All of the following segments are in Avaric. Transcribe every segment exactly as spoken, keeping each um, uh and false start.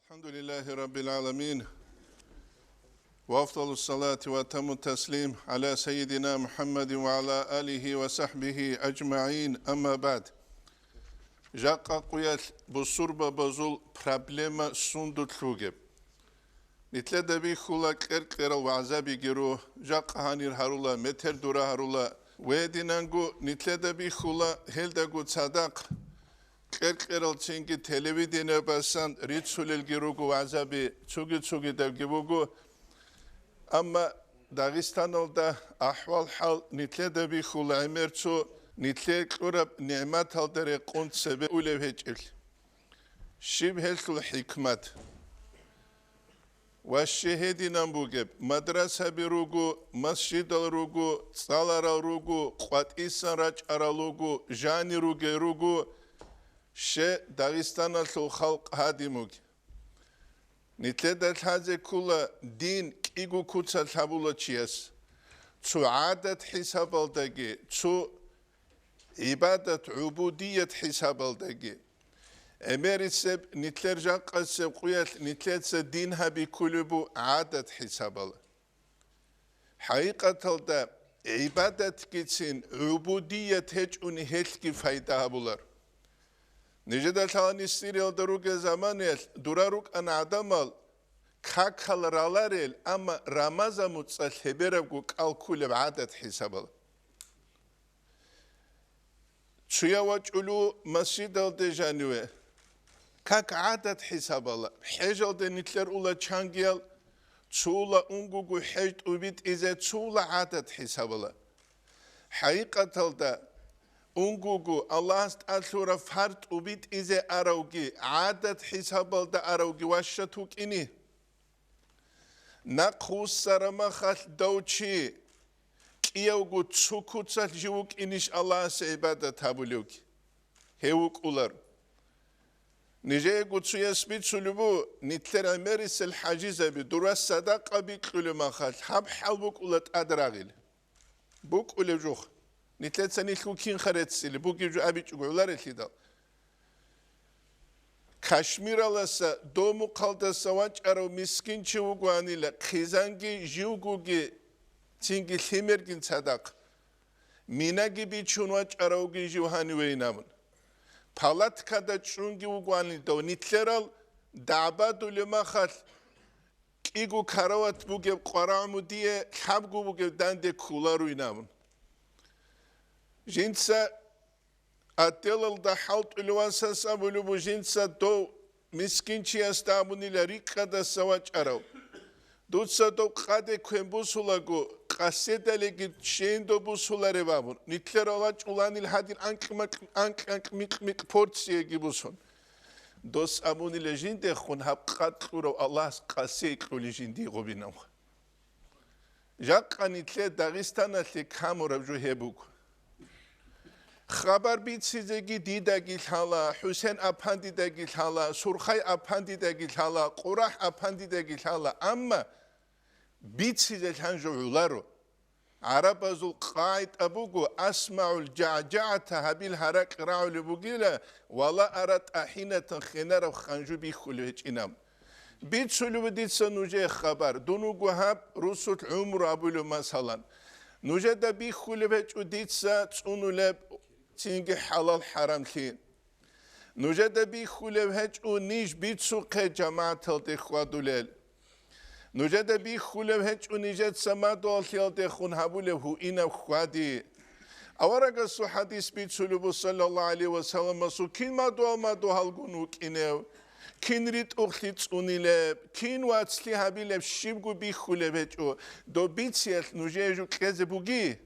الحمد لله رب العالمين. وأفضل الصلاة وأتم التسليم على سيدنا محمد وعلى آله وصحبه أجمعين. أما بعد. Жакъа къуялъ бусурбабазул проблема сундулъ вугеб? Нилъеда бихьула кьер-кьерал вагӀзабиги ру, жакъа гьанир гьарула, метер дура гьарула. Гьединанго нилъеда бихьула гьелдаго цадахъ кьер-кьерал цинги телевидениябасан рицулелги руго вагӀзаби, цуги-цугидабги буго. Амма Дагъистаналда ахӀвал-хӀал нилъеда бихьула гӀемер цо нилъее кьураб нигӀматалда рекъон цебе улев гьечӀеблъи. Щиб гьелъул хӀикмат? Ва щай гьединан бугеб? Мадрасаби руго, масжидал руго, цӀаларал руго, къватӀисан рачӀарал руго, жани ругел руго, щай Дагъистаналъул халкъ гьадин бугеб? Нилъеда лъазе ккола дин кӀиго куцалъ гьабула чияс, цо гӀадат хӀисабалдаги, цо гӀибадат, гӀубудият хӀисабалдаги. ГӀемерисеб нилъер жакъасеб къуялъ нилъеца дин гьаби кколеб буго гӀадат хӀисабала. ХӀакъикъаталда гӀибадатгицин гӀубудият гьечӀони гьелъги пайда гьабулар. Нижеда лъала Сириялда ругел заманаялъ дура рукӀана гӀадамал какал раларел, амма Рамазан муцӀалъ гьеберабго кӀал кколеб гӀадат хӀисабала. Цуяв вачӀулев масжидалде жаниве, как гӀадат хӀисабала, хӀежалде нилъер ула чангиял, цула унгого хӀеж тӀубитӀизе цула гӀадат хӀисабала. ХӀакъикъаталда, унгого Аллагьас тӀад лъураб фарз тӀубитӀизе аравги, гӀадат хӀисабалда аравги ващат вукӀине. Нахъ вуссараб махалъ дов чи кӀиявго цо куцалъ жив вукӀинищ Аллагьасе гӀибадат гьабулевги? Гьев вукӀулар. Нижеего цояс бицулеб буго, нилъер гӀемерисел хӀажизаби, дура садакъа бикьулеб махалъ, гьаб хӀал букӀула тӀад рагъил. БукӀулеб жух. Нилъеца нилъго кинха реццили, бугеб жо абичӀого гӀоларелъидал. Кашмираласа дов мухъалдаса вачӀарав мискин чи вугоанила, хъизанги живгоги, цинги лъимергин цадахъ. Минаги бичун вачӀаравги жив гьанивейин абун. Палаткада чӀунги вугоанил дов, нилъерал дагӀбадулеб махалъ кӀиго карават бугеб къварагӀмудие лъабго бугеб данде кколаруйин абун. Жинца отделалда хӀалтӀулев васас абулеб буго, жинца дов мискинчиясда абунила, рикӀкӀадаса вачӀарав. Дуца дов къаде квен бусулаго, къаседалиги чейин дов бусулареб абун, нилъер вачӀуланил гьадин анкь-макь-, анкь-анкь микь-микь порцияги бусун. Дос абунила, жиндехун гьаб къад кьурав Аллагьас къасе кьули жиндие гъубинавха. Жакъа нилъер Дагъистаналъе камураб жо гьеб буго. Хабар бицизеги дидаги лъала, ХӀусен апандидаги лъала, Сурхай апандидаги лъала, КъурахӀ апандидаги лъала, амма бицизе лъан жо гӀоларо. ГӀарабазул къагӀида буго: «АсмагӀул жагӀжагӀата», гьабил гьаракь рагӀулеб бугила, «ва ла ара тӀахӀинатан», хинараб ханжу бихьулеб гьечӀин абун. Бицулеб дица нужее хабар, дун вуго гьаб русулъ ГӀумру абулев, масалан. Нужеда бихьулеб гьечӀо дица цӀунулеб цинги хӀалал-хӀарамлъи. Нужеда бихьулеб гьечӀо ниж бицухъе жамагӀаталде хьвадулел. Нужеда бихьулеб гьечӀо нижеца мадугьаллъиялдехун гьабулеб гьуинаб хьвади. Аварагасул хӀадис бицулеб буго, саллаллагьу гӀалайгьи ва салламасул, кин мадугьал-мадугьалгун вукӀинев, кин ритӀухълъи цӀунилеб, кин вацлъи гьабилеб щибго бихьулеб гьечӀо, доб бициялъ нужее жо кьезе буги?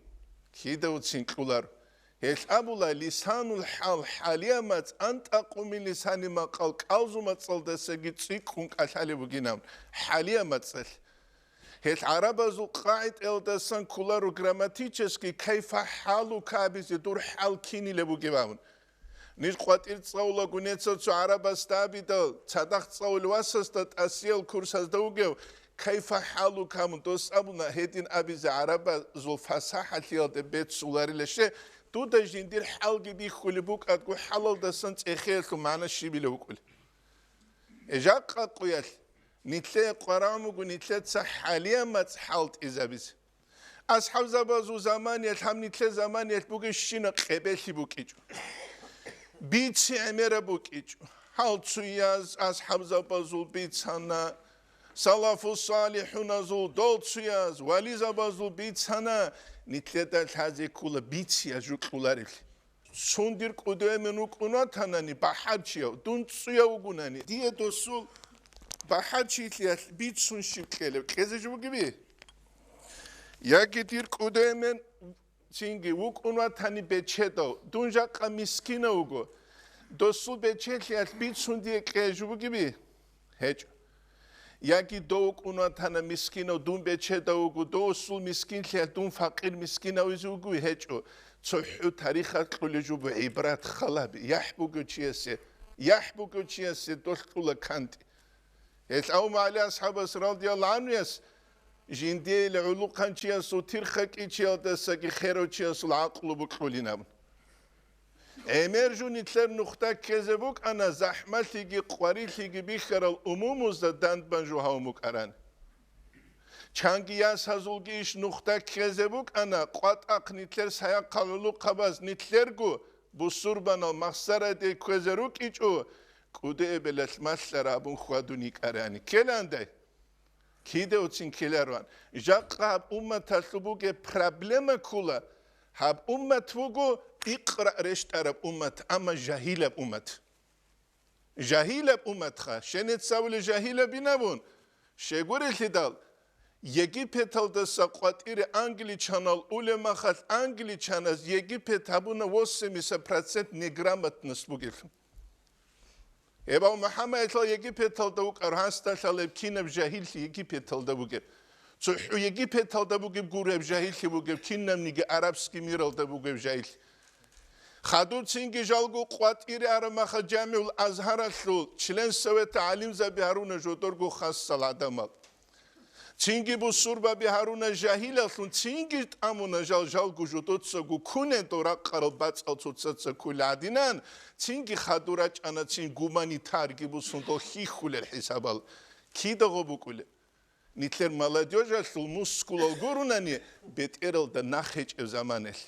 Кидавцин кьулар. Гьелъ абула: «Лисанул хӀал, хӀалияб мацӀ, антӀакъу мин лисани макъал», кӀалзу мацӀалдасаги цӀикӀкӀун кӀалъалеб бугин абун, хӀалияб мацӀалъ. Гьелъ гӀарабазул къагӀидаялдасан кколаро грамматически «кайфа хӀалука» абизе, дур хӀал кинилеб бугеб абун. Ниж къватӀир цӀалулаго, неца цо гӀарабасда абидал, цадахъ цӀалулев васасда тӀасиял курсазда вугев, «кайфа хӀалука» абун дос абуна, гьедин абизе гӀарабазул фасахӀалъиялде беццуларила, ще, дуда жиндир хӀалги бихьулеб букӀадго, хӀалалдасан цӀехеялъул магӀна щибила вукӀулеб. Жакъа къуялъ, нилъее къварагӀун буго нилъеца хӀалия мацӀ хӀалтӀизабизе. АсхӀабзабазул заманиялъ, гьаб нилъер заманиялъ бугебщина къебелъи букӀичӀо. Бици гӀемераб букӀичӀо. Гьал цуяз асхӀабзабазул бицана, салафу салихӀуназул, дол цуяз вализабазул бицана, нилъеда лъазе ккола бицияз жо кьоларевлъи. Цун дир кӀудоямен вукӀун ватанани бахӀарчияв, дун цӀуяв вугунани, дие досул бахӀарчилъиялъ бицун щиб кьелеб, кьезе жо бугеби? Яги дир кӀудоямен цинги вукӀун ватани бечедав, дун жакъа мискинав вуго, досул бечелъиялъ бицун дие кьезе жо бугеби? ГьечӀо. Яги дов вукӀун ватана мискинав, дун бечедав вуго, досул мискинлъиялъ дун факъир мискинавизе вугев? ГьечӀо. ЦохӀо тарихалъ кьолеб жо буго гӀибрат халаби, яхӀ бугев чиясе, яхӀ бугев чиясе долъ кьула кантӀи. Гьелъ Аву МагӀали асхӀабас радияллагьу гӀанхуяс жиндиейил гӀулухъанчиясул тирхакӀичиялдасаги херав чиясул гӀакълу бокьулин абун. ГӀемер жо нилъер нухда ккезе букӀана, захӀмалъиги къварилъиги бихьарал умумузда дандбан жо гьавун букӀаран. Чанги ясазулги иш нухда ккезе букӀана, къватӀахъ нилъер саяхъал гӀулухъабаз нилъерго бусурбанал махсараде кквезе рукӀичӀо, кӀудиябилалъ малъараб абун хьвадун йикӀарани. Ккеландай? Кида уцин ккелароан. Жакъа гьаб умматалъул бугеб проблема ккола, гьаб уммат буго икъра рещтӀараб уммат, амма жагьилаб уммат. Жагьилаб умматха, щенец абулеб жагьилабин абун, щегурелъидал, Египеталдаса къватӀире англичанал улеб махалъ англичаназ Египет гьабуна восемьдесят процент неграмотность бугеблъун. Гьеб Аву МухӀаммадилъал Египеталда вукӀар гьасда лъалеб кинаб жагьиллъи Египеталда бугеб. ЦохӀо Египеталда бугеб гуреб жагьиллъи бугеб, кинабниги арабский миралда бугеб жагьиллъи. Хадур цинги жалго къватӀире араб маха ЖамигӀул Азгьаралъул член совета гӀалимзаби гьаруна жодорго хасал гӀадамал. Цинги бусурбаби гьаруна жагьилалъун, цинги тӀамуна жал жалго жодоцаго кунедо ракъарал бацӀал цоцаца ккула гӀадинан, цинги хадур рачӀана цин гуманитарги бусун дол хьихьулел хӀисабал. Кидаго букӀулеб? Нилъер молодёжалъул мускулал гурунани бетӀералда нах гьечӀеб заманалъ.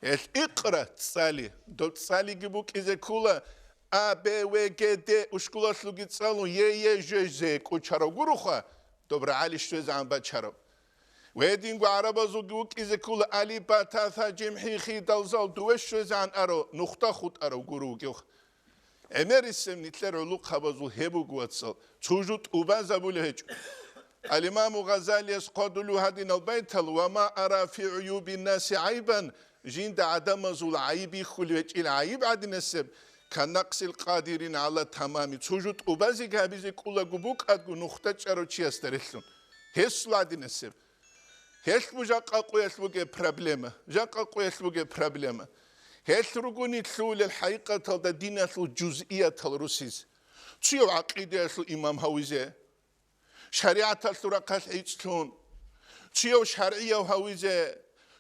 Гьелъ икъра цӀали, доб цӀалиги букӀизе ккула, А, Б, В, Г, Д ушкулалъулги цӀалун, Е, Е, Ж, З кӀучарав гуроха, доб рагӀали щвезегӀан бачарав. Гьединго гӀарабазулги вукӀизе ккула, алиб, ба, та, са, жим, хӀи, хи, дал, зал, дуве щвезегӀан арав, нухда хутӀарав гуро вугевха. ГӀемерисеб нилъер гӀулухъабазул гьеб буго, вацал, цо жо тӀубазабулеб гьечӀо. Ал-Имаму Гъазалияс хъвадулев гьадинал байтал: «Ва ма ара фи гӀуюбин-наси гӀайбан», жинда гӀадамазул гӀайиб бихьулев гьечӀил гӀайиб гӀадинасеб, «ка накъсил къадирин гӀала тамами», цо жо тӀубазеги гьабизе кӀулаго букӀадго нухда чӀарав чиясда релълъун. Гьесул гӀадинасеб. Гьелъ бу жакъа къуялъ бугеб проблема, жакъа къуялъ бугеб проблема. Гьелъ ругони лъугьулел хӀакъикъаталда диналъул жузъиятал русизе. Цуяв гӀакъидаялъул имам гьавизе, шаригӀаталъул рахъалъ гӀицӀлъун, цуяв шаргӀияв гьавизе,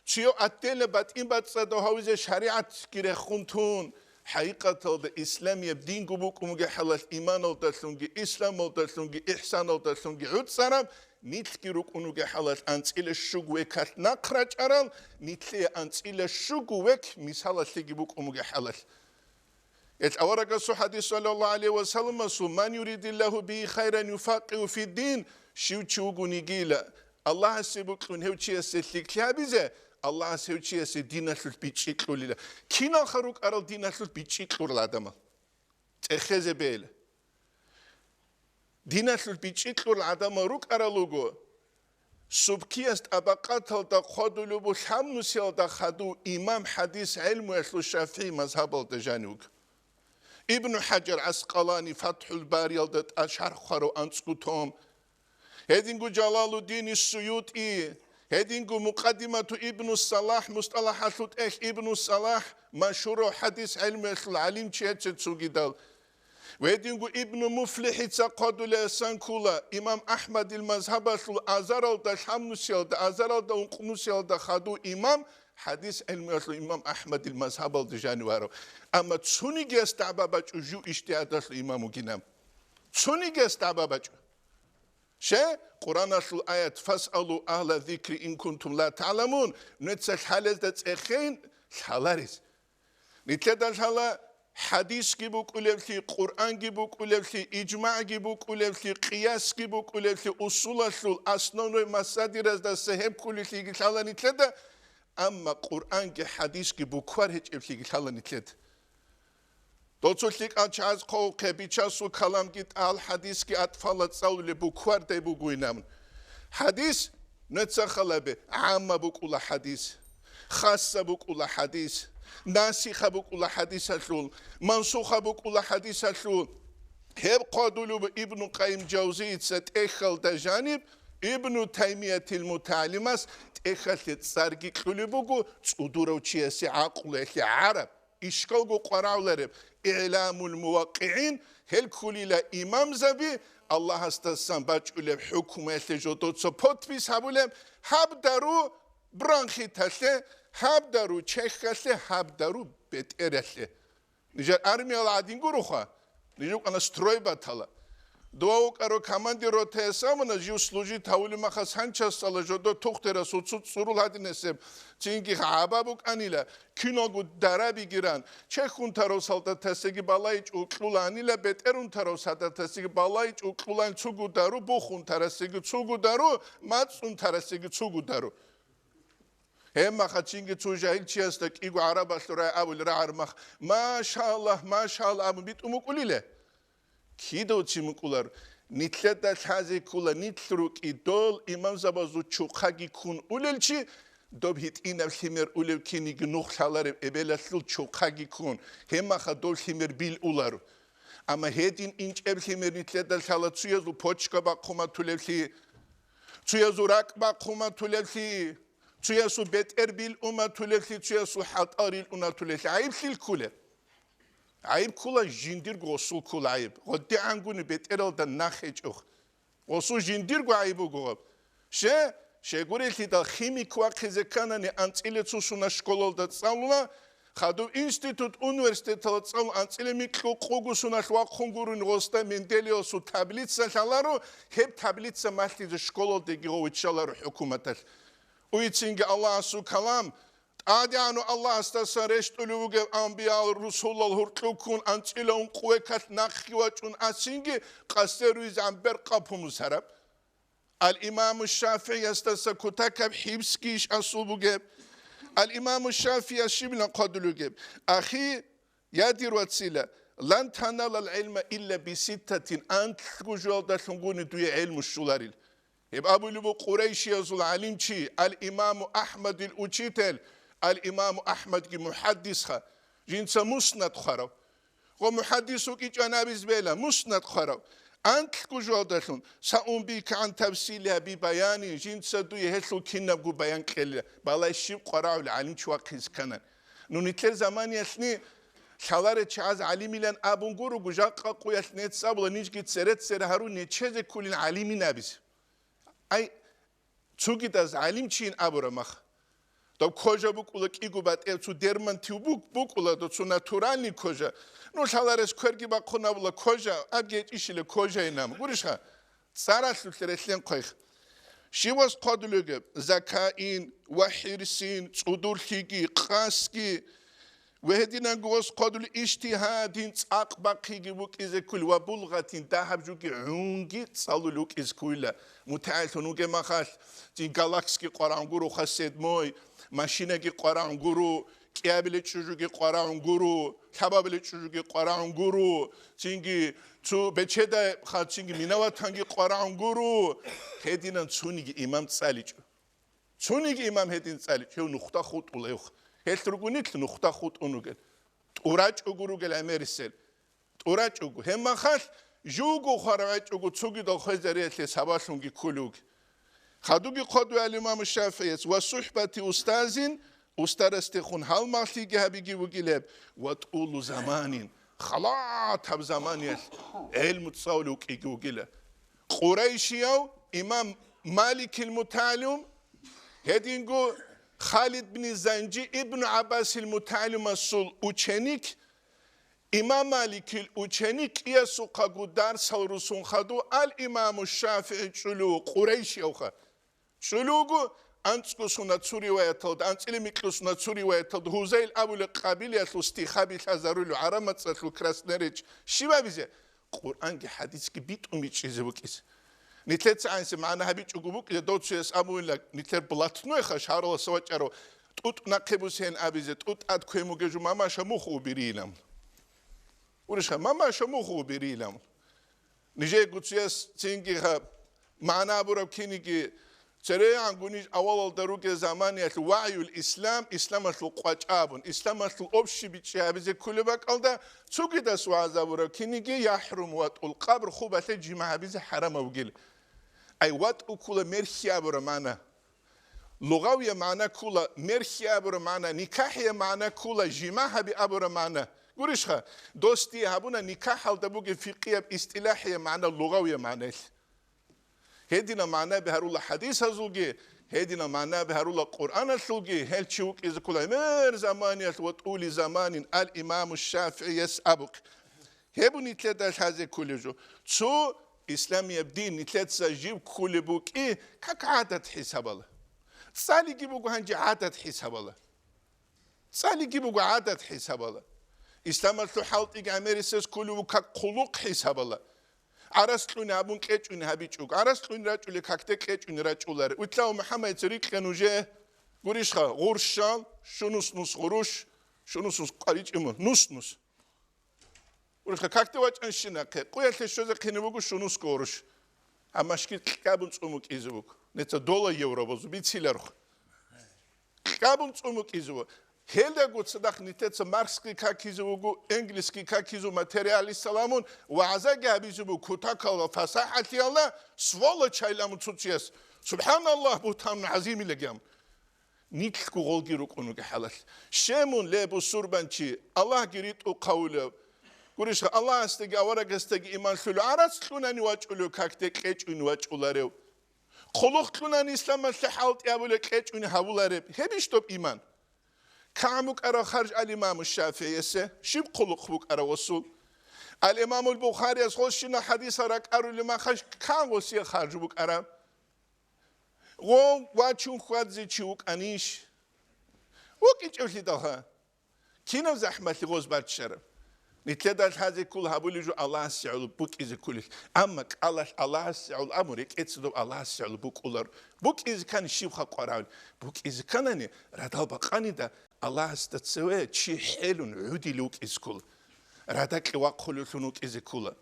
цуяв отдельно батӀин-бацӀцӀадав гьавизе шаригӀатги рехун тун, хӀакъикъаталда исламияб динго букӀун бугеб хӀалалъ иманалдалъунги, исламалдалъунги, ихсаналдалъунги гӀуцӀараб, нилъги рукӀун вугеб хӀалалъ анцӀила щуго векалъ нахъ рачӀарал, нилъее анцӀила щуго век мисалалъеги букӀун вугеб хӀалалъ. Гьелъ аварагасул хӀадис, саллаллагьу гӀалайгьи ва салламасул: «Ман юридиллагьу бигьи хайран юфаккъигьу фиддин», щив чи вугонигила, Аллагьасе бокьун гьев чиясе лъикӀлъи гьабизе, Аллагьас гьев чиясе диналъулъ бичӀчӀи кьолила. Киналха рукӀарал диналъулъ бичӀчӀи кьурал гӀадамал? ЦӀехезе бегьила. Диналъулъ бичӀчӀи кьурал гӀадамал рукӀарал руго, субкияс тӀабакъаталда хъвадулеб буго лъабнусиялда хадув имам хӀадис гӀелмуялъул ШафигӀи мазгьабалда жанив вуго. Ибну ХӀажар ГӀаскъалани ФатхӀул Бариялда тӀад шарх хъварав анцӀго том, гьединго Жалалуддин СуютӀи, гьединго Мукъаддимату Ибну Салахь, мусталахӀалъул тӀехь Ибну Салахь, машгьурав хӀадис гӀелмуялъул гӀалимчияцин цогидал. Гьединго Ибну МуфлихӀица хъвадулеасан ккола, имам АхӀмадил мазгьабалъул азаралда, лъабнусиялда, азаралда, ункънусиялда хадув имам, хӀадис гӀелмуялъул имам АхӀмадил мазгьабалда жанив варав. Амма цонигияс дагӀба бачӀун жив ижтигьадалъул имам вугин. Цониги гьес дагӀба бачӀо. Щай? Къуръаналъул аят: «Фасъалу агьла зикри ин кунтум ла та'ламун», нуца лъалезда цӀехейин лъаларез. Нилъеда лъала хӀадисги букӀулевлъи, Къуръанги букӀулевлъи, ижмагӀги букӀулевлъи, къиясги букӀулевлъи, усулалъул основной масадираздаса гьеб кколелъиги лъала нилъеда, амма Къуръанги хӀадисги буквар гьечӀеблъиги лъала нилъеда. Доцулъи кӀанчӀаз хъовхъе, Бичасул каламги тӀал, хӀадисги атӀфала цӀалулеб буквардай бугойин абун. ХӀадис, нуца халабе, гӀамма букӀула хӀадис, хасса букӀула хӀадис, насиха букӀула хӀадисалъул, мансуха букӀула хӀадисалъул. Гьеб хъвадулеб Ибну Къайим Жавзиица тӀехьалда жаниб, Ибну Таймиятил МутагӀалимас тӀехьалъе цӀарги кьулеб буго цӀудурав чиясе гӀакълуялъе гӀараб. Ишкалго къварагӀулареб «Иламул муваккигӀин», гьел кколила имамзаби, Аллагьасдасан бачӀулеб хӀукмуялъе жодоца подпись гьабулеб, гьаб дару бронхиталъе, гьаб дару чехьалъе, гьаб дару бетӀералъе. Нижер армияла гӀадин гуроха, ниж вукӀана стройбатала. Дова вукӀаро командир ротаяс абуна, жив служить гьавулеб махас гьанчасдала жодо тухтерасул цо цӀурул гьадинасеб, цинги гӀаба букӀанила, киналго дарабигиран, чехь унтарав солдатасеги балайчӀо кьуланила, бетӀер унтарав солдатасеги балайчӀо кьулан цугу дару, бух унтарасеги цугу дару, мацӀ унтарасеги цугу дару. Гьеб махачинги цо жагьил чиясда кӀиго гӀарабалъул рагӀи абулел рагӀараб мах, «Машаллагь, машаллагь», абун битӀун букӀулила. Кидав чи мукӀулар, нилъеда лъазе ккола, нилъ рукӀи дол имамзабазул чухъаги ккун улел чи, доб гьитӀинаб лъимер улев киниги нух лъаларев эбелалъул чухъаги ккун, гьеб маха дов лъимер бил уларо. Амма гьедин инчӀеб лъимер нилъеда лъала цуязул почка бахъуматулевлъи, цуязул ракӀ бахъуматулевлъи, цуясул бетӀер бил уматулевлъи, цуясул хӀалтӀал рил унатулевлъи гӀайиблъи кколеб. ГӀайиб ккола жиндирго, гъосул ккола гӀайиб. ГъодигӀангуни бетӀералда нах гьечӀо. Гъосул жиндирго гӀайиб буго гъаб. Ще, щегурелъидал химик вахъизе кканани анцӀила цо сунат школалда цӀалула, хадуб институт, университеталда цӀалун анцӀила микьукъуго суналъ вахъун гурони гъосда Менделеевасул таблица лъаларо, гьеб таблица малъизе школалдаги гъов виччаларо хӀукуматалъ. Уйцинги Аллагьасул калам, ТӀадегӀанав Аллагьасдасан рещтӀулев вугев амбиял, русулал гьуркьуккун анцӀила ункъвекалъ нахъе вачӀун асинги къасде руйзегӀан беркъаб гьумусараб. Ал-Имаму ШафигӀиясдаса кутакаб хӀибсги иш асул бугеб. Ал-Имаму ШафигӀияс щибилан хъвадулев вугеб? Ахи, я дир вацила, лан таналал гӀилма илла биситтатин, анлъго жоялдалъунгуни дуе гӀилму щоларил. Гьеб абулеб буго Къурайшиязул гӀалимчи, ал-Имаму Ахмадил учитель, ал-Имаму Ахмадги мухӀаддисха, жинца муснад хъварав. Гъо мухӀаддис вукӀичӀан абиз бела, муснад хъварав. Анлъго жоялдалъун, саунбика гӀан тафсилиха би баянин, жинца дуе гьелъул кинабго баян кьела, балай щиб къварагӀул гӀалимчи вахъизе кканан. Ну, нилъер заманиялъни лъаларел чагӀаз гӀалимилан абун гурого, жакъа къуялъ нецц абула, нижги цере-цере гьарун нечезе кколин гӀалимин абизе. Ай, цогидаз гӀалимчийин абураб мах. Доб кожа букӀула кӀиго батӀев, цо дермантив бук-, букӀула, до цо натуральный кожа. Ну, лъаларес кверги бахъун абула кожа, абги гьечӀищила кожайин ам. Гурищха? ЦӀаралъулъ релълъен хъвайх. Щивас хъвадулев вугеб? Закаин ва хӀирсин, цӀудурлъиги, къасги, ва гьединанго вас хъвадулев ижтигьадин, цӀакъ бахъиги букӀизе кколев ва булгъатин, дагьаб жуги гӀунги цӀалулев вукӀизе кколила. МутагӀиллъун вугеб махалъ, цин галаксги къварагӀун гуро, хасед мой, машинаги къварагӀун гуро, кӀиабилеб чӀужуги къварагӀун гуро, лъабабилеб чӀужуги къварагӀун гуро, цинги цо бечедай ха-, цинги минаватанги къварагӀун гуро. Гьединан цониги имам цӀаличӀо. Цониги имам гьедин цӀаличӀо, гьев нухда хутӀула гьев. Гьелъ руго нилъ нухда хутӀун ругел. ТӀурачӀого ругел гӀемерисел. ТӀурачӀого. Гьеб махалъ жуго хварав гьечӀого цогидал хвезариялъе сабаблъунги кколев вугев. Хадуги хъвадуе ал-Имаму ШафигӀияс: «Ва сухӀбати устазин», устарасдехун гьалмагълъиги гьабиги вугилеб, «ва тӀулу заманин», халатаб заманиялъ гӀелму цӀалулев вукӀиги вугила. Къурайшияв имам Маликил мутагӀалим, гьединго Халид бин Занжи Ибну ГӀаббасил мутагӀалимасул ученик, Имам Маликил ученикиясухъаго дарсал русун хадув ал-Имаму ШафигӀи чӀулев вуго, къурайшиявха. ЧӀулев вуго анцӀго сунат цо риваяталда, анцӀила микьго сунат цо риваяталда, Гьузайл абулеб къабилаялъул стихаби лъазарулев, гӀараб мацӀалъул красноречие щиб абизе? Къуръанги хӀадисги битӀун бичӀчӀизе букӀизе. Нилъеца гӀанси магӀна гьабичӀого букӀизе, дов цояс абунила, нилъер блатнойха шагьаралдаса вачӀарав, тӀутӀ нахъе бусен абизе, тӀутӀ тӀад квен бугев жо мамаша мухь убирилан. Уришха, мамаша мухь убирилан. Нижее гуцияс цинги гьаб, магӀна абураб киниги, церегӀан гуниж авалалда ругел заманиялъ вагӀюл ислам, исламалъул къвачӀа абун, исламалъул общий бичӀчӀи гьабизе кколеб бакӀалда, цогидас вагӀзабураб киниги, яхӀрум ватӀул къабр, хубалъе жима гьабизе хӀарамаб бугел. Ай, ватӀу ккула мерхьи абураб магӀна. Лугъавия магӀна ккула мерхьи абураб магӀна, никахӀия магӀна ккула жима гьаби абураб магӀна. Гурищха, дос дие гьабуна никахӀалда бугеб фикъияб истилахӀия магӀна лугъавия магӀнаялъ. Гьединал магӀнаби гьарула хӀадисазулги, гьединал магӀнаби гьарула Къуръаналъулги, гьел чи вукӀизе ккола гӀемер заманиялъ ва тӀули заманин ал-Имаму ШафигӀияс абухъ. Гьеб нилъеда лъазе кколеб жо. Цо исламияб дин нилъеца жив кколеб букӀи как гӀадат хӀисабала. ЦӀалиги буго гьанже гӀадат хӀисабала. ЦӀалиги буго гӀадат хӀисабала. Исламалъул хӀалтӀиги гӀемерисез кколев вуго как хъулухъ хӀисабала. ГӀарац кьуни абун кьечӀуни гьабичӀого. ГӀарац кьуни рачӀулел какде кьечӀуни рачӀуларе. Вилълъав МухӀаммадица рикье нужее. Гурищха, гъурщал, щунус-нус гъурущ, щунус-нус къваричӀи мун, нус-нус. Гурищха, какде вачӀанщинахъе, къуялъе щвезе хъине буго щунусго гъурущ. Амма щки кьабун цӀумукӀизе буго. Неца дола евро бозу бициларухъ. Кьабун цӀумукӀизе вуго. Гьелдаго цадахъ нилъеца Марксги какизе вуго, Энгельсги какизе вуго, материалист саламун вагӀзаги гьабизе буго, кутакалда фасахӀалъиялда сволочайламун цуцияс. Субханаллагь, бугьтанун гӀазимилаги ам. Нилъго гъолги рукӀун вугеб хӀалалъ. Щемун, ле бусурбанчи, Аллагьги ритӀухъавулев. Гурищха, Аллагьасдаги аварагасдаги иман лъулев, гӀарац кьунани вачӀулев, какде кьечӀун вачӀуларев. Хъулухъ кьунани исламалъе хӀалтӀи абулеб кьечӀуни гьавулареб, гьебищ доб иман? КигӀан букӀараб харж ал-Имаму ШафигӀиясе? Щиб хъулухъ букӀараб гъосул? Ал-Имамул Бухарияс гъосщинал хӀадисал ракӀарулеб махалъ кигӀан гъосие харж букӀараб? Гъов вачун хьвадзе чи вукӀанищ? ВукӀинчӀевлъидалха. Кинаб захӀмалъи гъоз баччараб? Нилъеда лъазе ккола гьабулеб жо Аллагьасе гӀоло букӀизе кколелъ. Амма кӀалалъ Аллагьасе гӀоло абун, рекӀецӀ доб Аллагьасе гӀоло букӀуларо. БукӀизе ккани щибха къваригӀуни? БукӀизе кканани, радал бакъанида Аллагьасда цеве чи хӀелун гӀодилев вукӀизе ккола. Радакье вахъулевлъун вукӀизе ккола.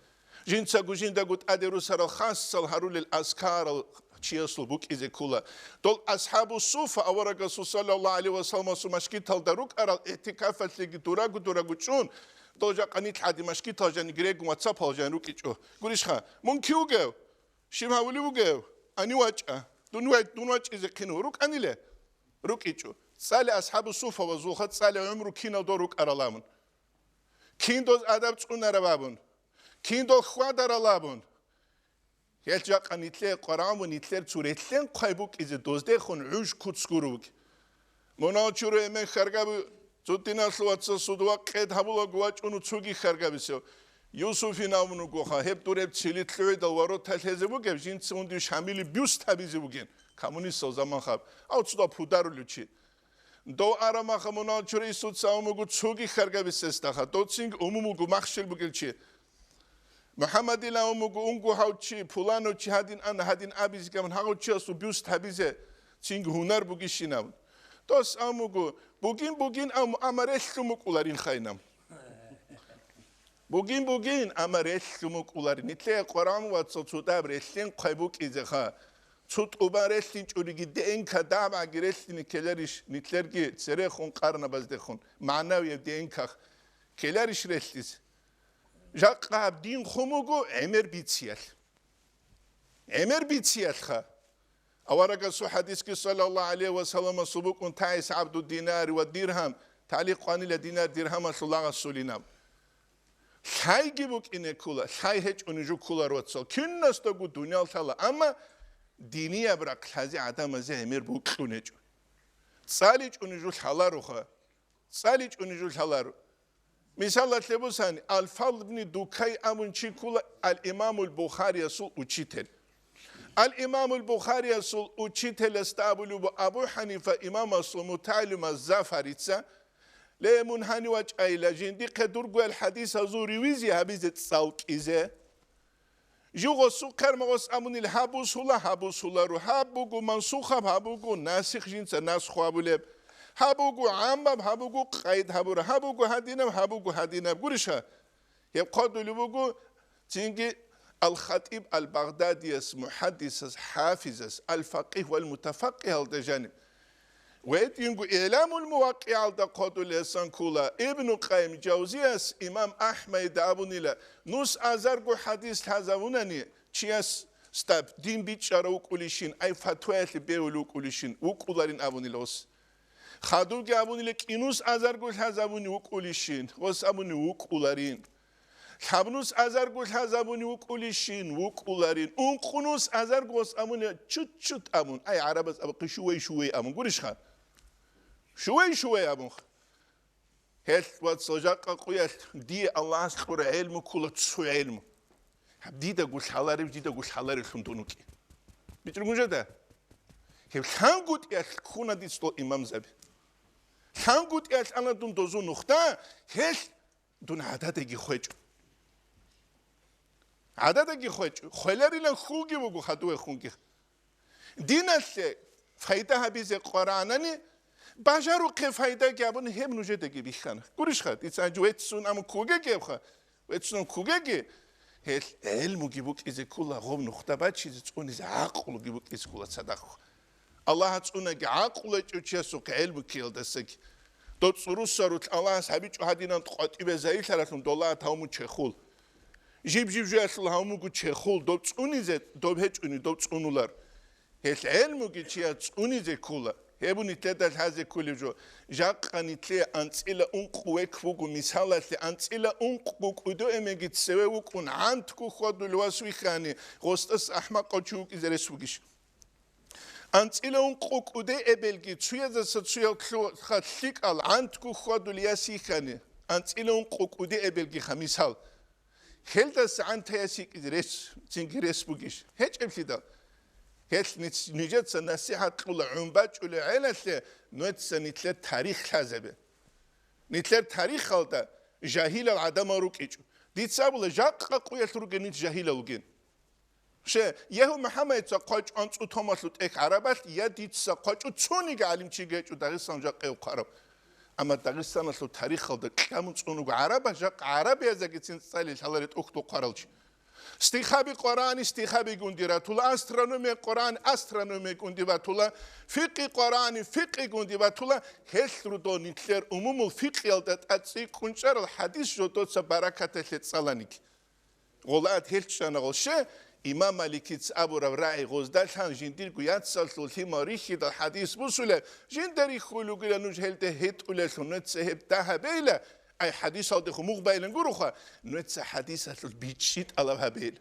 Жинцаго жиндаго тӀаде русарал хасал гьарулел азкарал чиясул букӀизе ккола. Дол асхӀабу суфа аварагасул саллаллагьу гӀалайгьи ва салламасул машгиталда рукӀарал, игӀтикафалъеги дураго-дураго чӀун, дол жакъа нилъ гӀади машгитал жаниги регун, ватсапал жан рукӀичӀо. Гурищха, мун кив вугев? Щиб гьавулев вугев? Ани вачӀа. Дун вай-, дун вачӀизе хъинав рукӀаниле? РукӀичӀо. ЦӀале асхӀабу суфа ва зулха цӀале гӀумру кинал дол рукӀарал абун. Кин доз адаб цӀунараб абун. Кин дол хьвадарал абун. Гьел жакъа нилъее къваригӀун ва нилъер цо релълъен хъвай букӀизе доздехун гӀуж куц гуро вугеб. Мунагьал чуру эмен хьаргаби цо диналъул вацасул дова къед гьабулаго вачӀуну цоги хьаргабисев. Юсуфин абун вугоха, гьеб дур гьеб цили лъугӀидал вороталъ гьезе бугеб, жинца унди Шамиле бюст гьабизе бугин, коммунистал заман хаб, ав цо доб пударулев чи. Дов арамаха мунагьал чуру Исуца абун буго цоги хьаргабисесдаха, дов цинги умумулго махщел бугел чи. МухӀаммадил абун буго, унго гьав чи, пуланав чи гьадин ана, гьадин абизе гьабун, гьав чиясул бюст гьабизе цинги гьунар бугищин абун. Дос абун буго, бугин, бугин, ам-, амма релълъун букӀуларин хайнам. Бугин, бугин, амма релълъун букӀуларин. Нилъее къваригӀун вацал цо доб релълъен хъвай букӀизеха. Цо тӀубан релълъинчӀориги, ДНК дагӀбаги релълъине ккеларищ, нилъерги церехун къарнабаздехун, магӀнавияб ДНК-хъ ккеларищ релълъизе? Жакъа гьаб дин хъун буго гӀемер бициялъ. ГӀемер бициялъха. Аварагасул хӀадисги саллаллагьу гӀалайгьи ва салламасул букӀун: «ТагӀис гӀабду динари ва диргьам», талихъ къванила динар-диргьамалъул лагъасулин аб. Лъайги букӀине ккола, лъай гьечӀони жо кколаро, вацал. Кинасдаго дуниял лъала, амма динияб рахъ лъазе гӀадамазе гӀемер бокьун гьечӀо. ЦӀаличӀони жо лъалароха. ЦӀаличӀони жо лъаларо. Мисалалъе бусани, Ал-Фадл ибн Дукай абун чи ккола Ал-Имамул Бухариясул учитель. Ал-Имамул Бухариясул учителасда абулеб буго Абу Ханифа имамасул мутагӀалимас Зафарица, ле, мун гьанив вачӀайила, жиндихъе дургоял хӀадисазул ревизия гьабизе цӀалкӀизе. Жугъосухъ гьармагъос абунил гьаб бусула, гьаб бусуларо, гьаб буго мансухаб, гьаб буго насих, жинца насху гьабулеб, гьаб буго гӀаммаб, гьаб буго къайд гьабураб, гьаб буго гьадинаб, гьаб буго гьадинаб. Гуриша? Гьеб хъвадулеб буго цинги Ал-Хатиб Ал-Багъдадияс, мухӀаддисас, хӀафизас, Ал-Факъигь вал Мутафакъигьалда жаниб. Ва гьединго Иламул МувакъигӀалда хъвадулесан ккола, Ибну Къайим Жавзияс имам АхӀмайда абунила, нус азарго хӀадис лъазавунани, чияс стаб дин бичӀчӀарав вукӀулищин, ай фатваялъе бевулев вукӀулищин, вукӀуларин абунила гъос. Хадубги абунила, кӀинус азарго лъазавуни вукӀулищин, гъос абуни вукӀуларин. Лъабнус азарго лъазабуни вукӀулищин, вукӀуларин. Ункънус азарго гъос абуни чут-чут абун. Ай, гӀарабаз абухъе шувай-шувай абун. Гурищха? Шувай-шувай абунха. Гьелъ, вацал, жакъа къуялъ дие Аллагьас кьура гӀелму ккола цо гӀелму. Гьаб дидаго лъаларев, дидаго лъаларевлъун дун вукӀи. БичӀчӀунгун жада? Гьеб лъангутӀиялъ ккуна дица дол имамзаби. ЛъангутӀиялъ ана дун дозул нухда, гьелъ дун гӀададаги хвечӀо. ГӀададаги хвечӀо. Хвеларилан хьулги буго хадуве хунги. Диналъе пайда гьабизе къваранани, бажарухъе пайдаги абуни гьеб нужедаги бихьана. Гурищха, дица гьанже веццун аму ккугеги гьебха, веццун ккугеги, гьелъ гӀелмуги букӀизе ккула, гъоб нухда бачизе цӀунизе гӀакълуги букӀизе ккула цадахъ. Аллагьас цӀунаги гӀакълу гьечӀев чиясухъе гӀелму ккеялдасаги. Дов цӀурусарулъ Аллагьас гьабичӀо гьадинан къватӀибе загьирлъаралъун дола гьавму чехул. Жиб-жиб жуялъул гьавмугу чехул, дов цӀунизе, дов гьечӀони, дов цӀунулар. Гьелъ гӀелмуги чияс цӀунизе ккула. Гьеб нилъеда лъазе кколев жо. Жакъа нилъее анцӀила ункъ век буго, мисалалъе, анцӀила ункъго кӀудо эмеги цеве вукӀун, гӀантго хьвадулев вас вихьани, гъостас ахӀмакъав чи вукӀизе рес бугищ? АнцӀила ункъо кӀуде эбелги, цуязаса цуялъулха лъикӀал гӀантго хьвадулев яс йихьани, анцӀила ункъо кӀуде эбелгиха мисал. Гьелдаса гӀантаяс йикӀизе рес, цинги рес бугищ? ГьечӀеблъидал. Гьелъ ниц-, нижеца насихӀат кьула, гӀун бачӀулел гӀелалъе, нуеца нилъер тарих лъазабе. Нилъер тарихалда жагьилал гӀадамал рукӀичӀо. Дица абула, жакъа къуялъ ругел нилъ жагьилал вугин. Ше, Ягьу МухӀаммадица хъвачӀо анцӀу томалъу тӀехь гӀарабалъ, я дица хъвачӀо цониги гӀалимчиги гьечӀо Дагъистан жакъа хъвараб. Амма Дагъистаналъул тарихалда кьамун цӀунуго гӀарабал, жакъа гӀарабиязагицин цӀали лъаларе тӀухьдул хъварал чи. Стихаби къварани стихабигун диратула, астрономия къварани астрономиякӀун дибатула, фикъи къварани фикъигун дибатула, гьелъ рудо нилъер умумул фикъиялда тӀад цӀикӀкӀун чӀарал хӀадис жодоца баракаталъе цӀаланиги. Гъолат гьел чӀана гъолше, имам Маликица абураб рагӀи гъоздалъан жиндирго яцалъул лъимал рихьидал хӀадис бусулеб, жинда рихьулев вугила нуж гьелде гьетӀулелъул, нуеца гьеб дагьабейила, ай хӀадисалдехун мугъ байилан гуроха, нуеца хӀадисалъул бичӀчӀи тӀалаб гьабейила.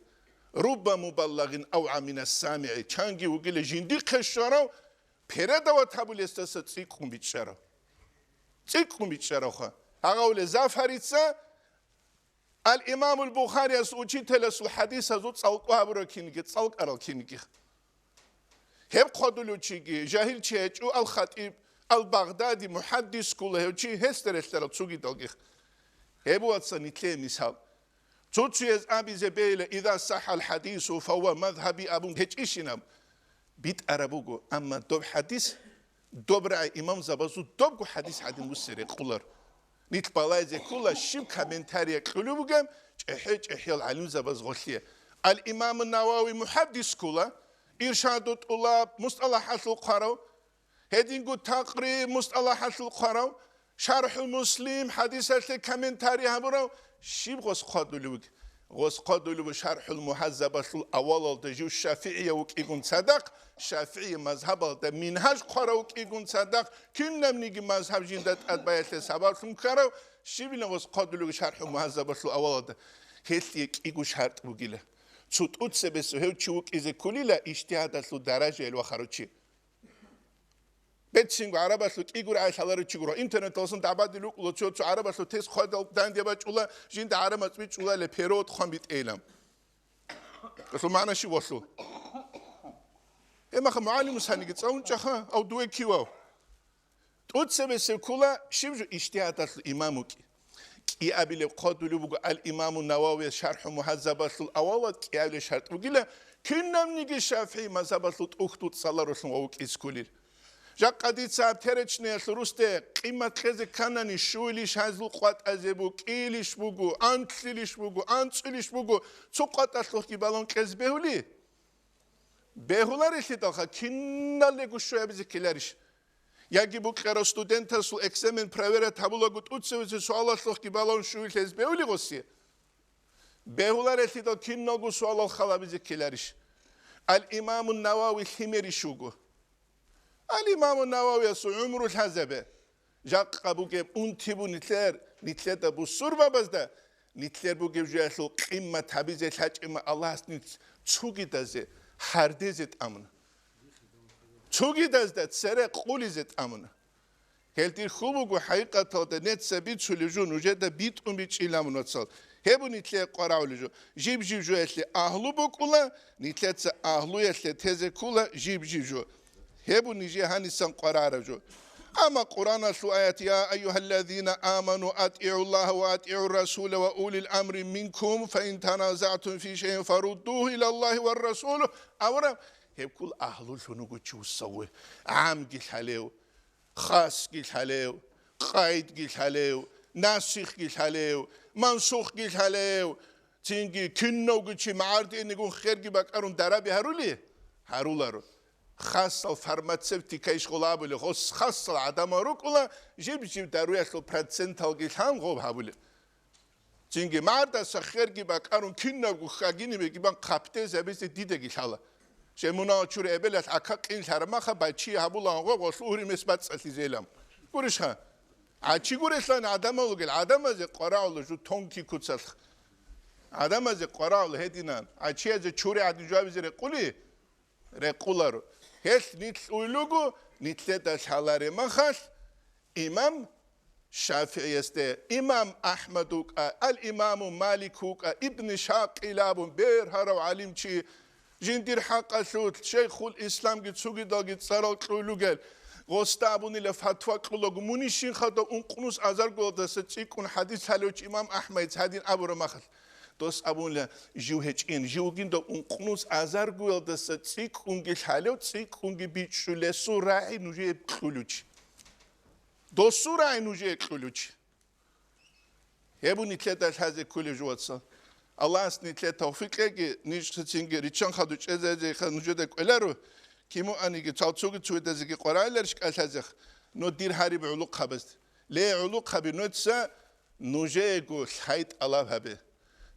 Рубба мубаллагъин авгӀа минас самигӀи, чанги вугила жиндихъе щварав, передават гьабулесдаса цӀикӀкӀун бичӀчӀарав. ЦӀикӀкӀун бичӀчӀаравха. Гьагъавле Зафарица, Ал-Имамул Бухарияс учителасул хӀадисазул цӀалкӀу гьабурал кинги, цӀалкӀарал кинги. Гьеб хъвадулев чиги, жагьил чи гьечӀо, Ал-Хатиб, Ал-Багъдади, мухӀаддис ккола гьев чи, гьесда релълъарал цогидалги. Гьеб, вацал, нилъее мисал. Цо-цояз абизе бейла, «Иза сахӀал хӀадису, фагьува мазгьаби», абун гьечӀищинаб? БитӀараб буго, амма доб хӀадис, доб рагӀи имамзабазул добго хӀадис гӀадин буссине рекъолар. Нилъ балайзе ккола щиб комментария кьулеб бугеб чӀехӀе-чӀехӀиял гӀалимзабаз гъолъие. Ал-Имам Навави мухӀаддис ккола, Иршаду тӀулаб, МустӀалахӀалъул хъварав, гьединго Такъриб, МустӀалахӀалъул хъварав, ШархӀу Муслим, хӀадисалъе комментарий гьабурав, щиб гъос хъвадулев вугеб? Гъос хъвадулев вуго ШархӀул Мугьаззабалъул авалалда жив шафигӀияв вукӀигун цадахъ, шафигӀи мазгьабалда Мингьаж хъварав вукӀигун цадахъ, кинабниги мазгьаб жинда тӀад баялъе сабаблъун ккарав, щибила гъос хъвадулев вуго ШархӀул Мугьаззабалъул авалалда. Гьелъие кӀиго шартӀ бугила. Цо тӀуцебесеб гьев чи вукӀизе кколила, ижтигьадалъул даражаялъ вахарав чи. Бецинго гӀарабалъул кӀигургӀай лъаларев чи гуро. Интернеталъун дагӀбадил рукӀула цо-цо гӀарабалъул тез хъвадал данде бачӀула, жинда гӀараб мацӀ бичӀчӀуларила перевод хъван битӀейилан. Гьелъул магӀна щиб валъу? Гьеб маха мугӀалимас гьаниги цӀалун чӀаха, ав дуе кивав? ТӀуцебесеб ккола, щиб жо ижтигьадалъул имам вукӀи. КӀиабилеб хъодулеб буго Ал-Имаму Нававияс ШархӀу Мугьаззабалъул авалалда кӀиабилеб шартӀ бугила, кинабниги ШафигӀи мазгьабалъул тӀухьдул цӀаларулъун ва вукӀизе кколел. Жакъа дица гьаб теречниялъул русде къимат кьезе кканани, щуйлищ гьазул къватӀазе букӀилищ буго, анлъилищ буго, анцӀилищ буго, цо къватӀалъухъги балун кьезе бегьули? Бегьуларелъидалха киналего щуябизе ккеларищ? Яги букӀарав студентасул экзамен проверять гьабулаго тӀуцевезе суалалъухъги балун щуй лъез бегьули гъоси? Бегьуларелъидал киналго суалал халабизе ккеларищ? Ал-Имамун Навави лъимерищ вуго? Ал-Имаму Нававиясул гӀумру лъазабе. Жакъа бугеб унти бу нилъер, нилъеда бусурбабазда, нилъер бугеб жоялъул къиммат гьабизе лъачӀема Аллагьас нилъ цугидазе гьардезе тӀамуна. Цугидазда цере къулизе тӀамуна. Гьел дир хьул буго, хӀакъикъаталда неца бицулев жо нужеда битӀун бичӀчӀилан мун, вацал. Гьеб нилъее къварагӀулев жо. Жиб-жиб жоялъе агьлу букӀула, нилъеца агьлуялъе тезе ккула жиб-жиб жо. Гьеб нижее гьанисан къварагӀараб жо. Амма Къуръаналъул аят: «Я айюхаллазина аману атигӀуллагьа ва атигӀур расула ва улил амри минкум, фа ин таназагӀтум фи шайин фаруддугьу илаллагьи вар расул», – абураб, гьеб ккола агьлулъун вуго чи вуссаве, гӀамги лъалев, хасги лъалев, къайдги лъалев, насихги лъалев, мансухги лъалев, цинги кинавго чи магӀарде инегун херги бакӀарун дараби гьарули? Гьаруларо. Хасал фармацевтика ишгъула абулеб, гъос хасал гӀадамал рукӀула, жиб-жиб даруялъул проценталги лъан гъоб гьабулеб. Цинги мардаса херги бакӀарун кинабго хагинибеги бан хъапдезабизе дидаги лъала. Жемунал чури эбелалъ гӀака къинлъараб маха бачи гьабулагьун гъо-, гъолъу гьури мес бацӀцӀалъизейилан. Гурищха? ГӀачи гурелъан гӀадамал ругел, гӀадамазе къварагӀула жу тонкий куцалъ. ГӀадамазе къварагӀула гьединан. ГӀачиязе чури гӀадин жавабизе рекъули? Рекъуларо. Гьелъ нилъ уйлуго, нилъеда лъаларе махалъ, имам ШафигӀиясде, имам Ахмад вукӀа, ал-имаму Малик вукӀа, ибн Шакъил абун бергьарав гӀалимчи, жиндир хӀакъалъулъ шейхул исламги цугидалги цӀарал кьуй лугел, гъосда абунила фатва кьулаго, мунищин хадуб ункънус азаргоялдаса цӀикӀкӀун хӀадис лъалев чи имам Ахмадица гьадин абураб махалъ. Дос абунила, жив гьечӀин, жив вугин доб ункънус азаргоялдаса цӀикӀкӀунги лъалев, цӀикӀкӀунги бичӀчӀулесул рагӀи нужее кьулев чи. Досул рагӀи нужее кьулев чи. Гьеб нилъеда лъазе кколеб жо, вацал. Аллагьас нилъее тавфикъ кьеги, ниж цинги риччан хадуб чӀезазе нужеда кӀвеларо, кимуаниги, цал цоги цоидазеги къварагӀиларищ кӀалъазех, но дир гьариб гӀулухъабазде. Ле, гӀулухъаби, нуца нужеего лъай тӀалаб гьабе.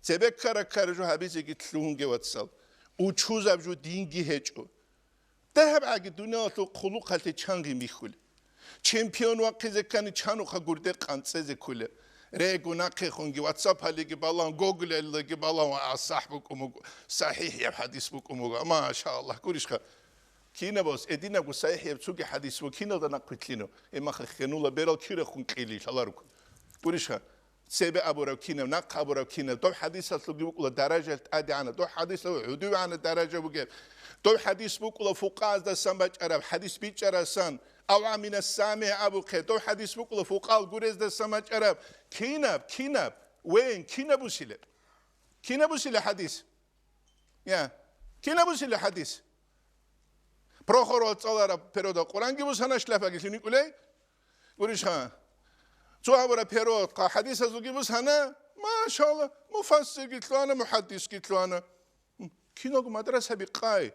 Цебе ккара-ккара жо гьабизеги лъугьунге, вацал. Учузаб жо динги гьечӀо. ДагьабгӀаги дуниялалъул хъулухъалъе чанги михьулеб. Чемпион вахъизе ккани чанухъа гурде къанцӀезе кколеб. Регу нахъехунги, ватсапалиги балагьун, гуглалиги балагьун, а, сахӀ букӀун буго, сахӀихӀияб хӀадис букӀун буго. Машаллагь, гурищха. Кинабас, эдинабго сахӀихӀияб цоги хӀадис буго, киналда нахъвилълъинав? Гьеб маха хенула берал кирахун кьели лъаларуго. Гурищха? Цебе абурав кинав, нахъ абурав кинав, дов хӀадисалъулги букӀула даражал тӀадегӀанаб, дов хӀадисалъул гӀудувегӀанаб даража бугеб, дов хӀадис букӀула фукъаздасан бачӀараб, хӀадис бичӀчӀарасан, ав амина самигӀ абухъе, дов хӀадис букӀула фукъал гурездасан бачӀараб, кинаб, кинаб, вен, кинаб бусилеб? Кинаб бусилеб хӀадис? Я, кинаб бусилеб хӀадис? Прохорова цӀалараб переводал Къуръанги бусана, шляпаги лъугьине кӀолей. Гурищха. Цо гьабураб перевод хъа-, хӀадисазулги бусана, машалла, муфассирги лъугьана, мухӀаддисги лъугьана. Киналго мадрасаби къай.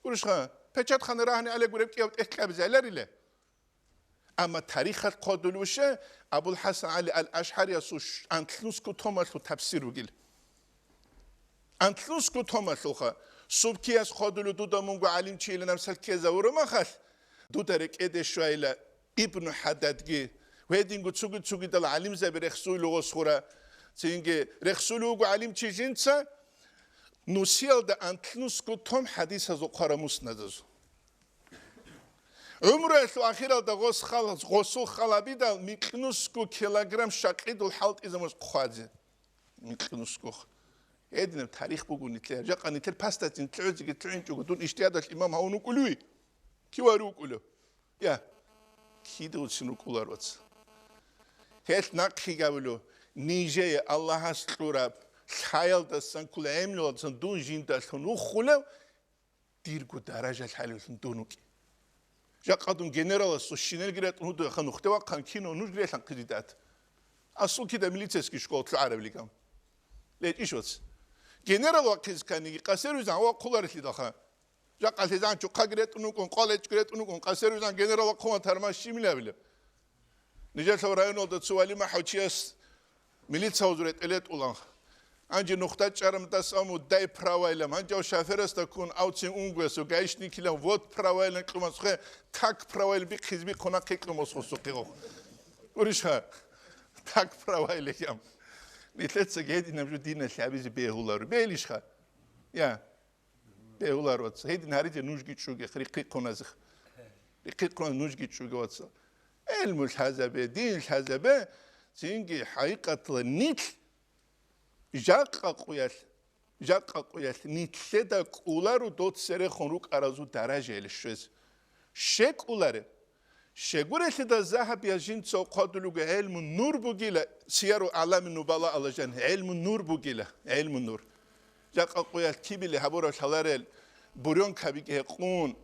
Гурищха, печатхана рагьани гӀеле гуреб кӀияв тӀехь кьабизе гӀеларила. Амма тарихалъ хъодулев вуше Абул ХӀасан ГӀали ал-АшгӀариясул ш-, анлънусго томалъул тафсир вугил. Анлънусго томалъулха, Субкияс хъодулев дуда мунго гӀалимчийилан гьабсал ккезавураб махалъ, дуда рекӀеде щвайила Ибну Хададги, гьединго цуги-цугидал гӀалимзаби рехсуйлу гъосгъура. Цинги рехсулев вуго гӀалимчи жинца нусиялда анлънусго том хӀадисазул хъвараб муснадазул. ГӀумруялъул ахиралда гъос хал-, гъосул халабидал микьнусго килограмм щакъидул хӀалтӀизабуз хъвазе. Микьнусго. Гьединаб тарих буго нилъер. Жакъа нилъер пастатин лъугӀизеги лъугӀинчӀого, дун ижтигьадалъ имам гьавун вукӀулев вуй? Кив гьарив вукӀулев? Я. Кида вуцин рукӀулар вац. Гьелъ нахъе гавулев, нижее Аллагьас кьураб лъаялдасан ккола гӀемруялдасан дун жиндалъун вухулев, дирго даража лъалевлъун дун вукӀи. Жакъа дун генераласул шинелги ретӀун гьудуяха нухде вахъан кино нужги релъанхъизидат. Асул кида милицейский школа лъугӀарабилиган. ЛечӀищ вац. Генерал вахъизе кканиги къасер визан вахъуларелъидалха. Жакъа лъизан чухъаги ретӀун вукӀун, къвалечӀги ретӀун вукӀун, къасер визан генерал вахъун ватарман щимилабила. Нижелъул районалда цо валима гьавчияс милицияз ретӀелетӀулан. Гьанже нухда чӀарамдас аму дай правайлам, гьанжав шоферасда ккун авцин унгвесу гаишникилан вот правайлан кьумасухъе так правайлан бихъиз бихъунахъе кьумасухъе гъо. Гурищха? Так правайлан ям. Нилъеца гьединаб жо диналъ гьабизе бегьуларо. Белищха? Я. Бегьулар, вац. Гьедин гьаризе нужги чӀуге, рихъихъуназех. Рихъихъуназ нужги чӀуге, вац. ГӀелму лъазабе, дин лъазабе, цинги хӀакъикъатла нилъ жакъа къуялъ, жакъа къуялъ нилъеда кӀуларо доцерехун рукӀаразул даражаялъ щвез. ЩекӀуларе. Щегурелъидал Загьабияс жинца хъвадулего гӀелму нур бугила, Сияру ГӀалами Нубала алажан, гӀелму нур бугила, гӀелму нур. Жакъа къуялъ кибили гьабураб лъаларел бурёнкабиги гьекъун,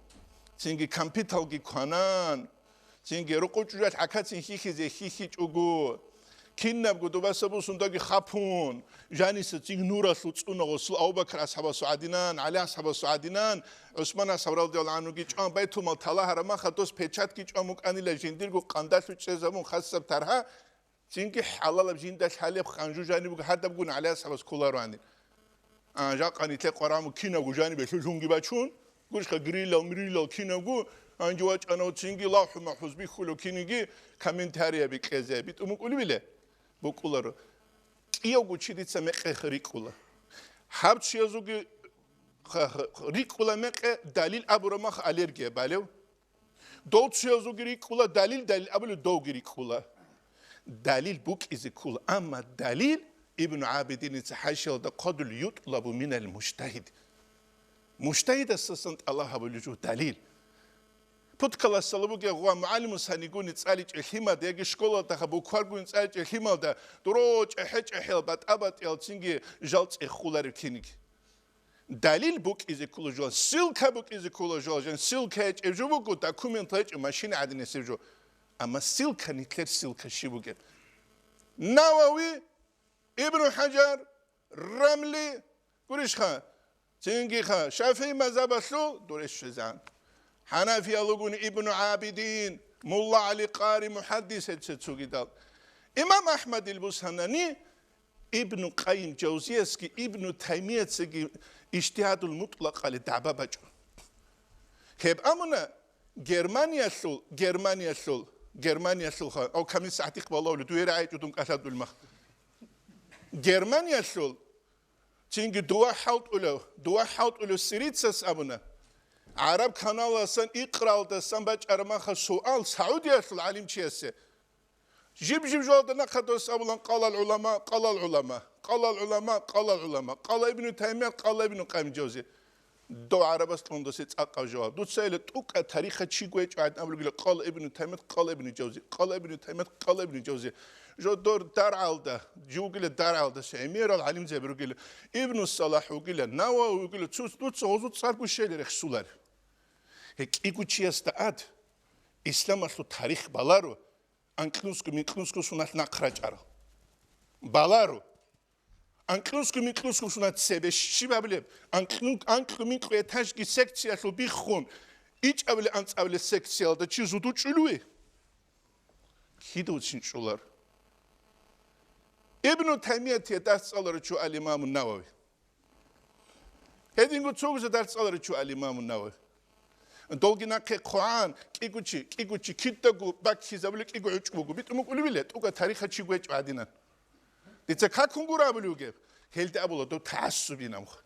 цинги компьютерги кванан, цинги рукъу чӀужалъ гӀакацин хьихьизе хьихьичӀого, кинабго дубаса бусундаги хапун, жаниса цинги нуралъул цӀуна гъосул Абу-Бакр асхӀабасул гӀадинан, ГӀали асхӀабасул гӀадинан, ГӀусман асхӀаб радияллагьу гӀанхуги чӀван байтулмал талагьараб маха дос печатги чӀван букӀанила жиндирго къандалъу чӀезабун хасаб таргьа, цинги хӀалалаб жинда лъалеб ханжу жаниб буго гьадабгун ГӀали асхӀабас кколароани. А, жакъа нилъе къвараму кинавго жанибе лъулъунги бачун, гурищха грилал-мрилал кинавго, гьанже вачӀанав цинги лавхӀу-махӀфуз бихьулев киниги комментарияби кьезе битӀун букӀулебиле? БукӀуларо. КӀиявго чи дица мекъи рикӀкӀула. Гьаб чиязулги ха-, ха-, рикӀкӀула мекъи далил абураб мах аллергия балев. Дов чиязулги рикӀкӀула далил, далил абулев довги рикӀкӀула. Далил букӀизе ккола, амма далил Ибну ГӀабидиница хӀашиялда хъвадулев ютӀлабу минал мужтагьид. Мужтагьидасдасан тӀалаб гьабулев жо далил. Пуд классалда бугеб ва мугӀалимас гьанигуни цӀаличӀел лъималда яги школалдаха букваргуни цӀаличӀел лъималда дуро чӀехӀе-чӀехӀел батӀа-батӀиял цинги жал цӀехуларев киниги. Далил букӀизе ккола жо, ссылка букӀизе ккола жо, жан ссылка гьечӀеб жо буго, документ гьечӀеб, машина гӀадинесеб жо. Амма ссылка, нилъер ссылка щиб бугеб? Навави, Ибну ХӀажар, Рамли, гурищха, цингиха, ШафигӀи мазгьабалъул дурес щвезан. ХӀанафиял ругони Ибну ГӀабидин, Мулла ГӀали Къари, мухӀаддис гьечӀеб цогидал. Имам АхӀмадил бусанани Ибну Къайим Жавзиясги Ибну Таймияцаги Ижтигьадул МутӀлакъали дагӀба бачӀун. Гьеб амуна Германиялъул, Германиялъул, Германиялъулха, ав камил сагӀатихъ балавли, дуе рагӀичӀо дун кӀалъадулмах. Германиялъул, цинги дова хӀалтӀулев, дова хӀалтӀулев сирицас абуна, гӀараб каналасан икъраалдасан бачӀараб маха суал Саудиялъул гӀалимчиясе. Жиб-жиб жоялда нахъа дос абулан: «Къалал гӀулама, къалал гӀулама, къалал гӀулама, къалал гӀулама, къала Ибну Таймият, къала Ибну Къайим Жавзи». Дов гӀарабас кьун досе цӀакъав жаваб. Дуца ила тӀукӀа тарихха чи гвечӀо гӀадин абулгила: «Къала Ибну Таймият, къала Ибну Жавзи, къала Ибну Таймият, къала Ибну Жавзи». Жо дор даргӀалда, жи вугила даргӀалда, гӀемерал гӀалимзаби ругила, Ибну Салахь вугила, Навави вугила, цо-, дуца гьозу цӀар гушел рехсулар. Гье, кӀиго чиясда ад, исламалъул тарих баларо, анкьнусго-минкьнусго суналъ нахъ рачӀарал. Баларо. Анкьнусго-минкьнусго суналъ цебе щиб абулеб? Анкьну-, анкьу-минкьу этажги секциялъул биххун, ичӀабиле анцӀабиле секциялда чи зуду чӀулуе? Кида вуцин чӀулар? Ибну Таймиятие дарс цӀаларав чи вуго ал-Имаму Навави. Гьединго цогуза дарс цӀаларичу ал-Имаму Навави. Долги нахъе хъван, кӀиго чи, кӀиго чи, кидаго баккизабули кӀиго гӀучӀ буго. БитӀун букӀулебила, тӀуга тарихха чи гвечӀо гӀадинан. Дица какун гуро абулев гьеб? Гьелде абула, дов тагӀассубин амха.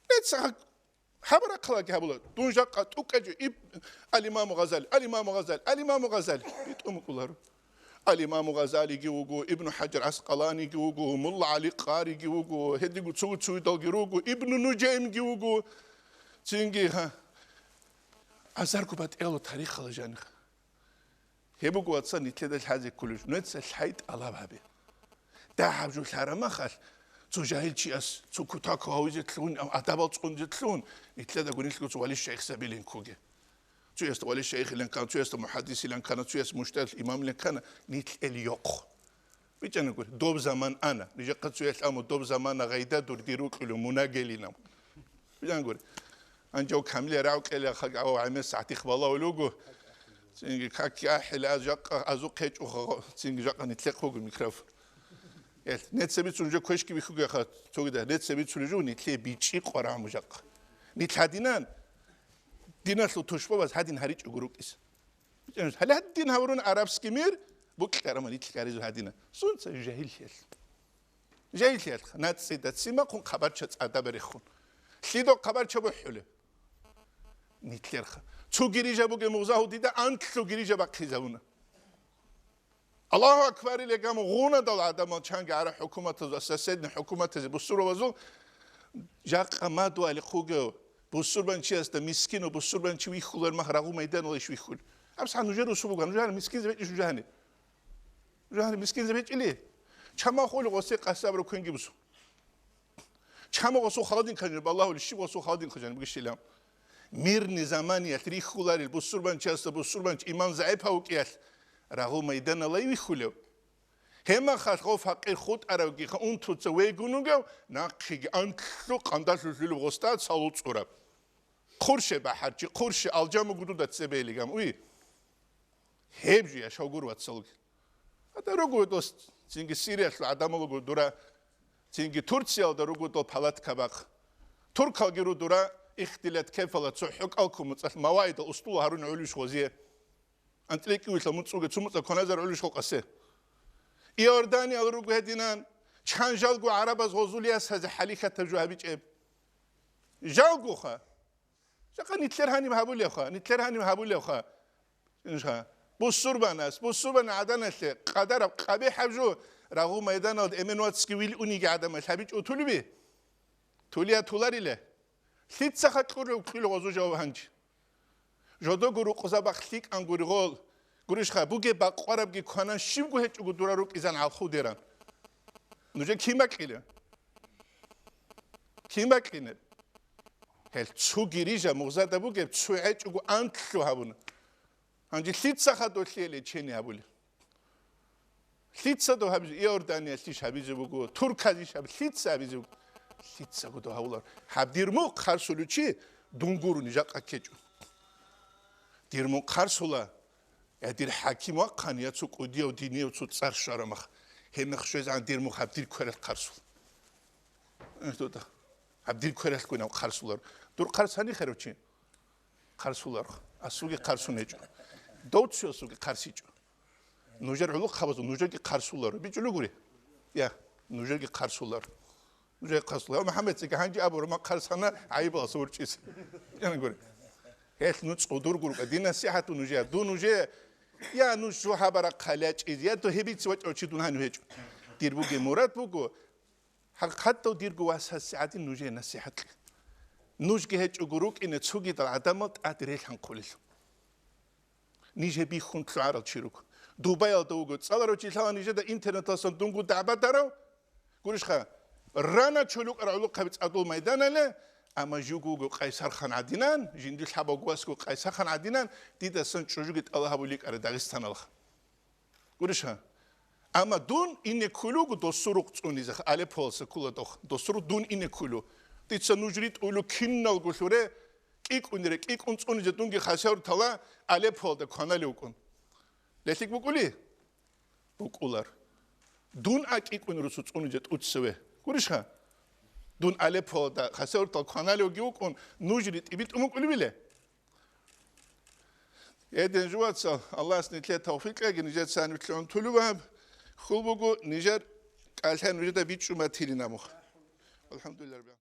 Дица гьак-, Гьаб рахъалги гьабула. Дун жакъа тӀукӀачӀо иб-, Ал-Имаму Гъазали, Ал-Имаму Гъазали, Ал-Имаму Гъазали. БитӀун букӀуларо. Ал-Имаму Гъазалиги вуго, Ибну ХӀажар ГӀаскъаланиги вуго, Мулла ГӀали Къариги вуго, гьедигу цо-, цо-, цоцайги руго, Ибну Нужаймги вуго. Цинги, гьа, азарго батӀиялъул тарихалда жанир. Гьеб буго, вацал, нилъеда лъазе кколеб жо. Нужеца лъай тӀалаб гьабе. ДагӀаб жо лъарамахалъ, цо жагьил чияс, цо кутакалда гьавизе лъугьун, адабал цӀунизе лъугьун, нилъеда гурелъул цо вали шайихзабилин ккоге. Цоясда вали шайихилан ккана, цоясда мухӀаддисилан ккана, цояс мужтагьид имамилан ккана, нилъ эл йохъ. БичӀчӀана гури, доб заман ана. Нижехъа цоял аму, доб замана гъайда дур дир рукьулев мунагелинав. БичӀчӀана гури. Анжав камиле рав кӀеле хагӀав гӀемер сахӀтихъ балагьулев вуго. Цинги какги ахӀила, аз жакъа азухъ гьечӀо, цинги жакъа нилъехъ вуго микрофон. Эл, нецабицун жо квешги бихьуге ха, цогида, нецабицун жо нилъе бичӀчӀи къварагӀму жакъа. Нилъ гьадинан, диналъул тушбабаз гьадин гьаричӀого рукӀис. Гьале гьадин гьавурун арабский мир, букьарама нилъ гьаризу гьадина. Сунца жагьиллъиялъ. Жагьиллъиялъха, нацӀцӀида цимахъун хъабарча цӀадаб рехун. Лъидо хъабарча бухӀулеб? Нилъерха. Цу гирижа бугеб мугъзагьу дида анлъу гирижа бахъизабуна. Аллагьу акбар, илегам гъунадал гӀадамал чанги гӀара хӀукуматазул, соседний хӀукуматазе бусурбабазул жакъа мадуали хъугев бусурбанчиясда мискину бусурбанчи вихьулар мах рагъу майданала иш вихьул. Абсха нужер русу буган, нужер мискинзе бечӀиш жагьани. Жагьани мискинзе бечӀили. Чама хули гъосе къасабра квенги бусу. Чама гъосу халадин хъажаниб, Аллагьули щиб гъосу халадин хъажаниб гишилан. Мирный заманиялъ рихьуларел бусурбанчиясда бусурбанч иман загӀипав вукӀиялъ рагъу майданала вихьулев. Гьемахалъ гъов факъир хутӀаравги унтуца вегун вугев, нахъеги анлъу къандалъулъулеб гъоста цалул цӀураб. Хъурше бахӀарчи, хъурше алжаму гудуда цебе илигам, уй. Гьеб жу яшав гур вацалги. Гьада руго дос, цинги Сириялъул гӀадамал руго дура, цинги Турциялда руго дол палатка бахъ. Туркалги ру дура, ихтилат кефала цо хӀукӀал кумуцӀалъ маваидал устул гьарун гӀулищ гъозие. АнтӀрекӀуйилъа муцӀуге цумуцӀа кваназар гӀулищ халкъасе. Иорданиял руго гьединан, чан жалго гӀарабаз гъозулияс гьазе хӀалихьатаб жо гьабичӀеб. Жалгоха. Жакъа нилъер гьаниб гьабулевха, нилъер гьаниб гьабулевха. Инша. Бусурбанас, бусурбан гӀаданалъе къадараб къабихӀаб жо рагъу майданалда эменвацги вил униги гӀадамал гьабичӀо тулиби? Тулия тулариле. Лъицаха кьурав кьула гъозу жаваб гьанчи. Жодого рукъзабахъ лъикӀан гури гъол. Гурищха, бугеб бакъварабги кванан щибго гьечӀого дура рукӀизан гӀалхудеран. Нужер кин бакьилев? Кин бакьинеб? Гьел цу гирижа мугъзада бугеб, цу гӀечӀого антлъу гьабуна. Гьанже лъица хадур лъие лечение гьабулеб? Лъица дов гьабизе, Иорданиялъищ гьабизе буго, Турказищ гьаб-, лъица гьабизе буго? Лъицаго дов гьавулар. Гьаб дир мухъ харсулев чи дун гурони жакъа ккечӀо. Дир мухъ харсула, я дир хӀаким вахъан, я цо кӀудияв динияв цо цӀар щварамах. Гьебмехъ щвезегӀан дир мухъ гьаб дир квералъ харсула. Гьаб дир квералъгунав харсулар. Дур харс гьани херав чи? Харсулар. Асуги харсун гьечӀо. Дов цо асуги харсичӀо. Нужер гӀулухъабазул нужерги харсуларо. БичӀулев гури? Я, нужерги харсуларо. Нужер харсуларо. МухӀаммад цӀикӀкӀа гьанже абура, ма харсана гӀайибаласа урчӀис. Яна гури. Гьелъ ну цӀудур гуркӀа. Дин насихӀату нужее. Ду нужее. Я нуж жо гьабара хъалячӀиз. Я ду гьебиц вачӀав чи дун гьанив гьечӀо. Дир бугеб мурад буго. Хъатав дирго вас гьасигӀадин нужее насихӀатлъи. Нужги гьечӀого рукӀине цогидал гӀадамал тӀад релъанхъулел. Ниж гьеб бихьун лъугӀарал чи руго. Дубаялда вуго, цӀаларав чи лъала нижеда интернеталсан дунго дагӀба дарав? Гурищха, рана чолукъар гӀолохъаби цӀадул майданале, амма жуго вуго Къайсархан гӀадинан, жинди лъабавго васго Къайсархан гӀадинан, дидасан чӀужуги тӀала гьабулел кӀара Дагъистаналха. Гурищха? Амма дун ине ккулуго досу рукъ цӀунизе, Алеппоялъа ккула дох. Досу рукъ дун ине ккулу. Дица нуж ритӀулу киналго лъуре, кӀикӀунире, кӀикӀун цӀунизе дунги хасаврутала Алеппоялда кваналев вукӀун. ЛъикӀ букӀули? БукӀулар. Дун а кӀикӀунирусу цӀунизе тӀуцеве. Гурищха? Дун Алеппоялда хасаврутал кваналевги вукӀун, нуж ритӀи битӀун букӀулебиле? Гьедин жувацал, Аллагьас нилъее тавфикъ кьеги, нижеца гьаниб лъугӀун тулеб гьаб, хьул буго, нижер кӀалъай нужеда бичӀчӀун батилин абухъ. АлхӀамдулиллагь.